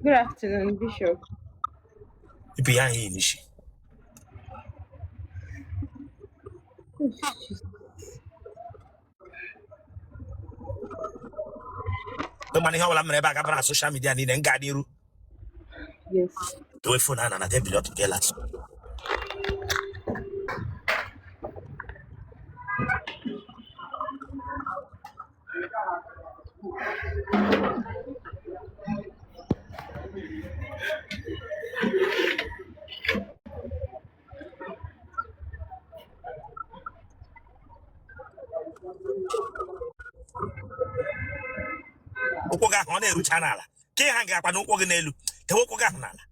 Good afternoon, Bishop. Ibe ya ahụ n'isi. Mana ihe ọbụla mere ebe a gabara na social media niile m gaa n'iru. Yes. Dowe phone ahụ na tebụl ọtụ gị lat. Ụkwụ gị ahụ ọ na-erucha n'ala ka ị ha ga-akpa n'ụkwụ gị n'elu tewe ụkwụ gị ahụ n'ala.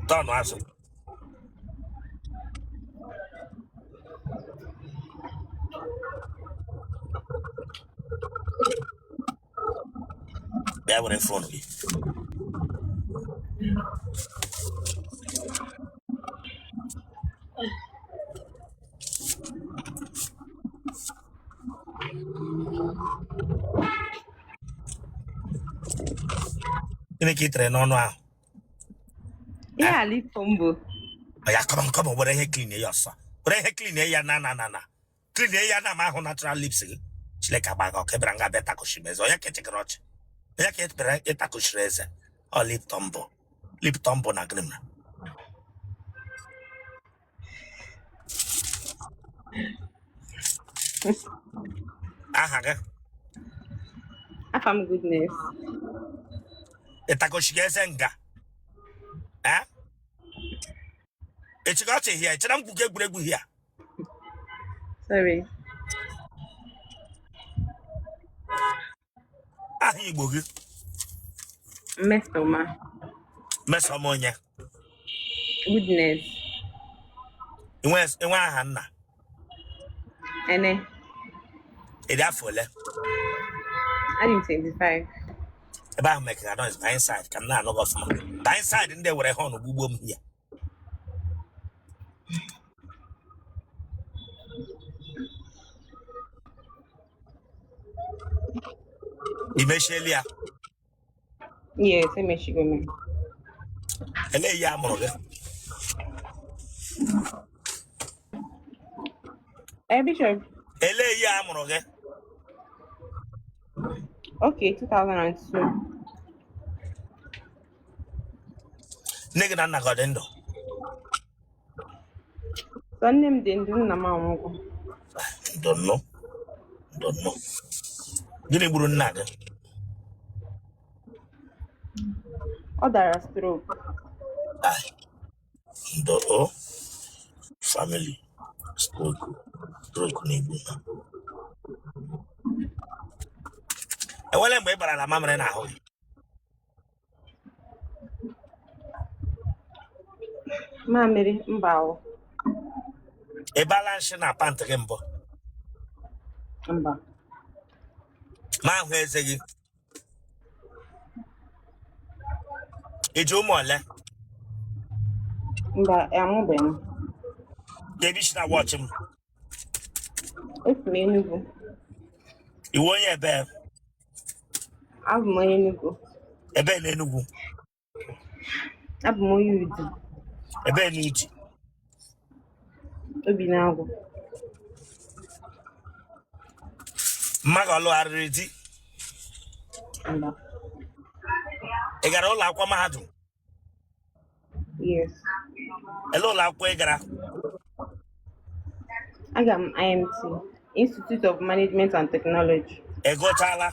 Tọnụ azụ. Bịa were phone gị. Gịnị ka ị tere n'ọnụ ahụ? Ihe a lip combo. Ya come come were ihe clean ya ọsọ, were ihe clean ya na na na na clean ya na ma ahụ natural lips gị. Chineke agba gị ọkụ ebere nga bịa takushiri m eze. Onye ka echekere ọchị, onye ka ekpere ịtakushiri eze? Ọ lip tumble, lip tumble na gịnị mere? Aha gị? Afa m Goodness. Ị takushiri eze nga? Eh? Echekere ọchị hia echere m gwugo egwuregwu hia. Sorry. Aha Igbo gị? Mmesoma. Mmesoma onye? Goodness. I nwe aha nna? Ene. Ị dị afọ ole? Adị m 25. Ebe ahụ mekara noise, baa inside ka m na-anụ gị ọfụma. Baa inside, ndị were horn gbugbo m ya. I mechiela ya? Yes, emechigo m. Elee ihe a mụrụ gị? Eh, Bishop. Elee ihe a mụrụ gị? Okay, 2002. Nne gị na nna gị ọ dị ndụ? Sọ nne m dị ndụ, nna m anwụgo. Ndo nnụ, ndo nnụ. Gịnị gburu nna gị? Ọ dara stroke. Ai, ndo o family stroke, stroke na-egbu ha. Enwere mgbe ị barala mamịrị n'ahụ gị? Mamịrị, mba o. Ị bala nshị na pant gị mbụ? Mba. Ma ahụ eze gị, i ji ụmụ ole? Mba, amụbeghị m. Kee ebe i si na watch m? Esi m Enugu. Ị wụ onye ebe? Abụ m onye Enugu. Ebe na Enugu? Abụ m onye Udi. Ebe na Udi? Obinagụ. Mma gị ọ lụgharịrị di? Mba. Ị gara ụlọ akwụkwọ mahadum? Yes. Ele ụlọ akwụkwọ ị gara? Aga m IMT, Institute of Management and Technology. Ị gụchala?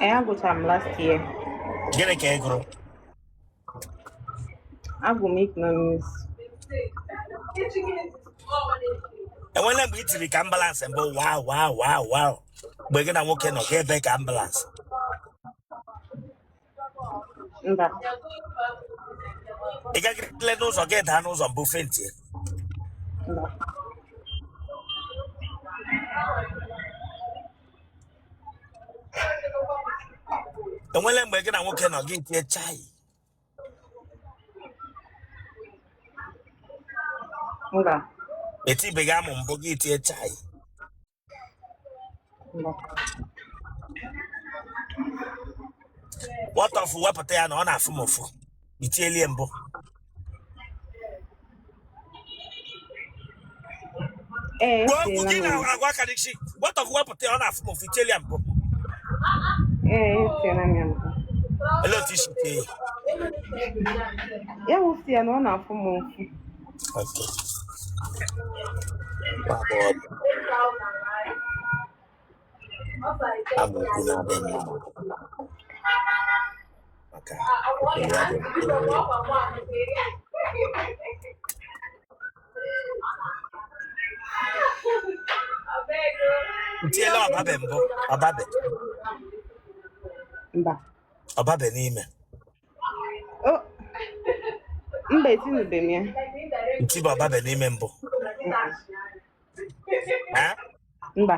Ee, agụchara m last year. Gịnị ka ị gụrụ? Agụ m economics. Enwela mgbe i tiri ka ambulance mbụ wow wow wow wow mgbe gị na nwoke nọ ka ebe ka ambulance? Mba. Ị gagidele n'ụzọ gị daa n'ụzọ mbụ faintie? Mba. Enwela mgbe gị na nwoke nọ gị tie chai? Mba. Etibeghị amụ mbụ gị tie chai? Mba. What of wepụta ya na ọ na-afụ m ụfụ, itielie mbụ? Ee, Gbuo okwu etiela gị m na ya mbụ. agwa aka n'isi. What of wepụta ya ọ na-afụ m ụfụ, itielie mbụ? Ee, etiela m ya mbụ. Olee otu isi tie ya? Ya wụsị ya na ọ na-afụ m ụfụ. Okay. Nwa agbọghọ amaokwu na-adịghị mma maka okenye ya dị mkpa. Ntiela ọbabe mbụ? Ọbabe? Mba. Ọbabe n'ime? O, mba, etinube m ya. Ntibe ọbabe n'ime mbụ? Mm-mm. Ha? Mba.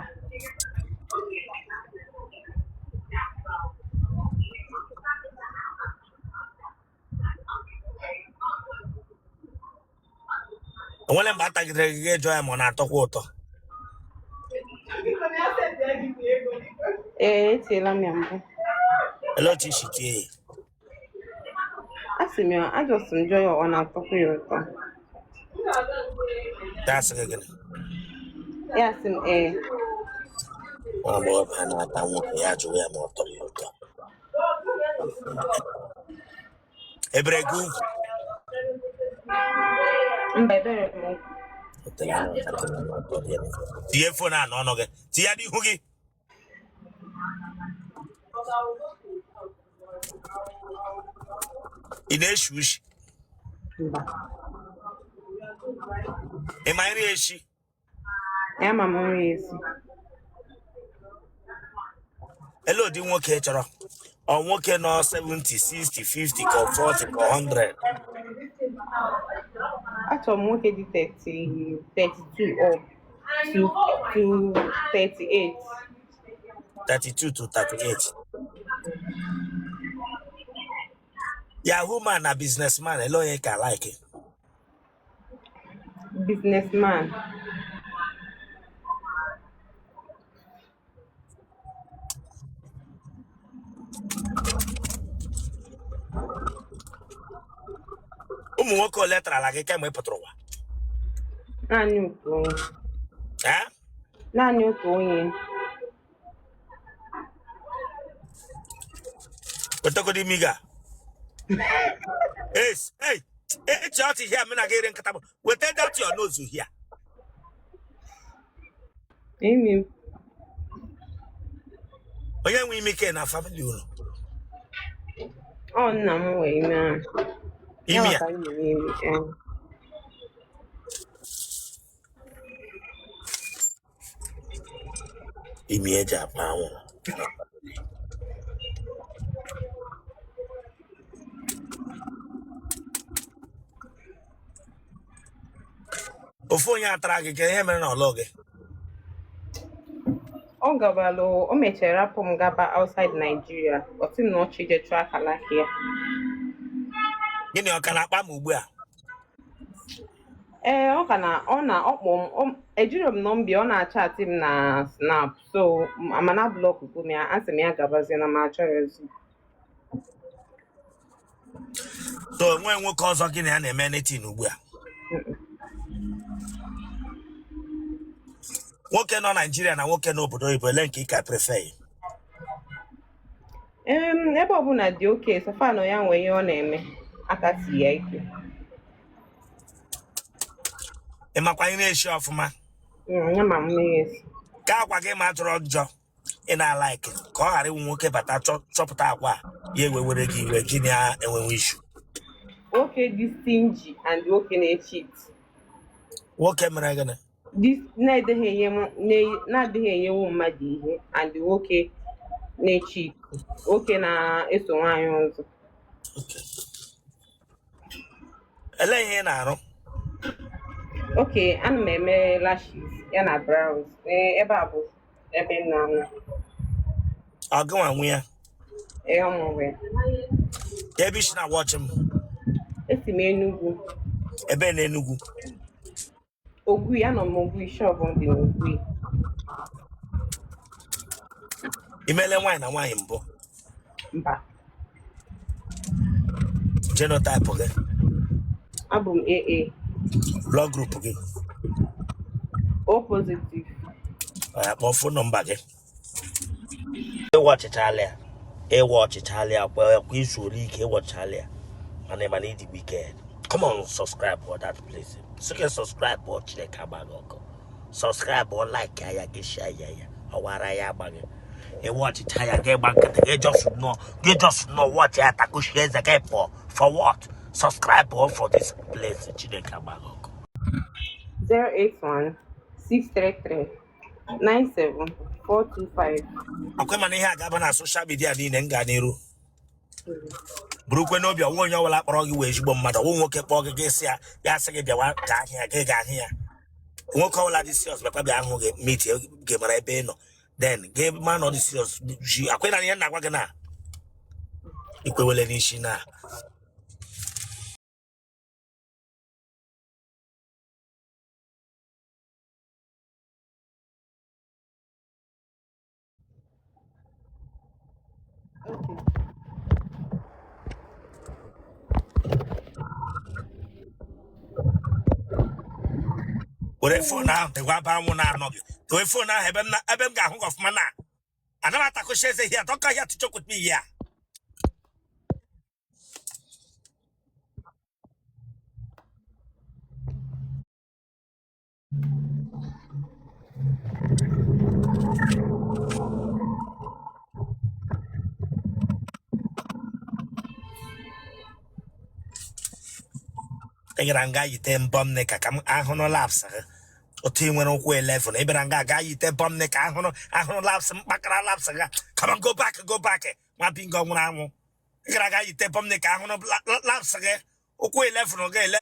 Onwere mgbe a tagidere gị gị jụọ ya ma ọ na-atọkwa ụtọ? Ee, etiela m ya mbụ. Olee otu isi tie ya? Asị m ya, ajọsị m jụọ ya ọ na-atọkwa ya ụtọ. Ya asị gị gịnị? Ya sị m ee. Nwa agbọghọbịa na-ata nwoke ya jụrụ ya ma ọ tọrọ ya ụtọ. Ebere gị ugwu? Mba, ebere m ugwu. Otele anya ntakịrị na ọ tọrọ ya ụtọ. Tinye phone a n'ọnụ gị, tinye ya n'ihu gị. Ị na-eshi ushi? Mba. Ị ma nri eshi? Ya ma m nri esi. Ele ụdị nwoke ị chọrọ? Ọ nwoke nọ 70, 60, 50 ka ọ 40 ka ọ 100? Achọrọ m nwoke dị 30, 32 up to 38. 32 to 38. Yahoo man na businessman, ele onye ka like? Businessman. Ụmụ nwoke ole tarala gị kemgbe ị pụtara ụwa? Naanị otu onye. Eh? Naanị otu onye. Wetagodi imi gị a. Ace, hey, echi ọchị here, m na gị ere nkata bụ. Weta that your nose here. Imi m. Onye nwe imi ke na family unu? Ọ nna m nwe imi ahụ. Ya Imi a. maka m nyere imi. Ee. Imi eji akpa anwụrụ. Ofu onye atara gị, ka ihe mere na ọlụ gị? Ọ gabalụ, o mechara rapụ m gaba outside Nigeria. Ọ sị m na ọ chọ ije chụọ akala aka ya. Gịnị ọ ka na-akpa m ugbu a? Ee, ọ ka na ọ na ọkpọ m, ejiro m nọmba ya, ọ na-achatị m na Snap, so amana block m ya, asị m ya gabazie na m achọrọzi. So onwe nwoke ọzọ gị na ya na-eme anything ugbu a? Nwoke nọ Naijiria na nwoke n'obodo oyibo, ele nke ị ka prefer? Ebe ọbụla dị okay, so far na ya nwee ihe ọ na-eme, aka si ya ike. Ị makwa nri esi ọfụma? Ya ma mmiri esi. Ka agwa gị ma jọrọ njọ ị na-alike ka ọ ghara ịwụ nwoke bata chọpụta agwa a, ya ewewere gị iwe, gị na enwenwe issue? Nwoke dị stingy and nwoke na-echeat. Nwoke mere gịnị? Na-adịghị enye na-adịghị enyewu mmadụ ihe and nwoke na-echeat, nwoke na-eso nwaanyị ọzọ. Okay. Elee ihe ị na-arụ? Okay, ana m eme lashes ya na brows. Ee, ebe a bụ ebe m na-anọ. Ọ gịnwa nwe ya? Ee, ọ mụrụ ya. Ebe isi na wọchị m? Esi m Enugu. Ebe na Enugu? Ogui, anọ m Ogui, shop dị n'Ogui. Imele nwaanyị na nwaanyị mbụ? Mba. Genotype gị? Abụ m AA. Blood group gị? O positive. Kpọọ phone number gị. Ịwa ọchịchala ya, ịwa ọchịchala ya kwa kwa izu ole ike ịwọchala ya, mana mana ịdị wicked. Come on, subscribe for that place. Sị gị subscribe ọ, Chineke agba gị ọkụ. Subscribe ọ, like ya, gị share ya, ya ọwara ya agba gị. Ịwa ọchịcha ya, gị gba nkịtị, gị just nọ, gị just nọ watch ya, takushi eze gị pụọ. For what? Subscribe ọ for this place. Chineke agba gị ọkụ. 081 633 97425. Akwe mana ihe a ga-aba na social media niile m gaa n'iru. Burukwe n'obi, ọnwa onye ọbụla kpọrọ gị wee ezigbo mmadụ. Ọnwụ nwoke kpọọ gị, gị sị ya, ya sị gị bịawa ka ahịa gị ga ahụ ya. Nwoke ọbụla dị serious bịakwa bịa hụ gị, meet gị, mara ebe ị nọ, then gị ma na ọ dị serious ji akwe na ihe m na-agwa gị na ikwewele n'isi na Okay. Were phone ahụ dịkwa ebe anwụ na-anọ gị. Were phone ahụ ebe m na ebe m ga-ahụ gị ọfụma na ana m atakụchi eze here. Don't come here to joke with me here. Ị gara nga yite bum knicker ka m ahụnụ laps gị otu ị nwere ụkwụ 11. Ị bịara nga ga yite bum knicker, ahụnụ ahụnụ laps, mkpakara laps gị. Come on, go back, go back. Nwa bingo nwụrụ anwụ. Ị gara ga yite bum knicker, ahụnụ laps gị, ụkwụ 11 gị ele.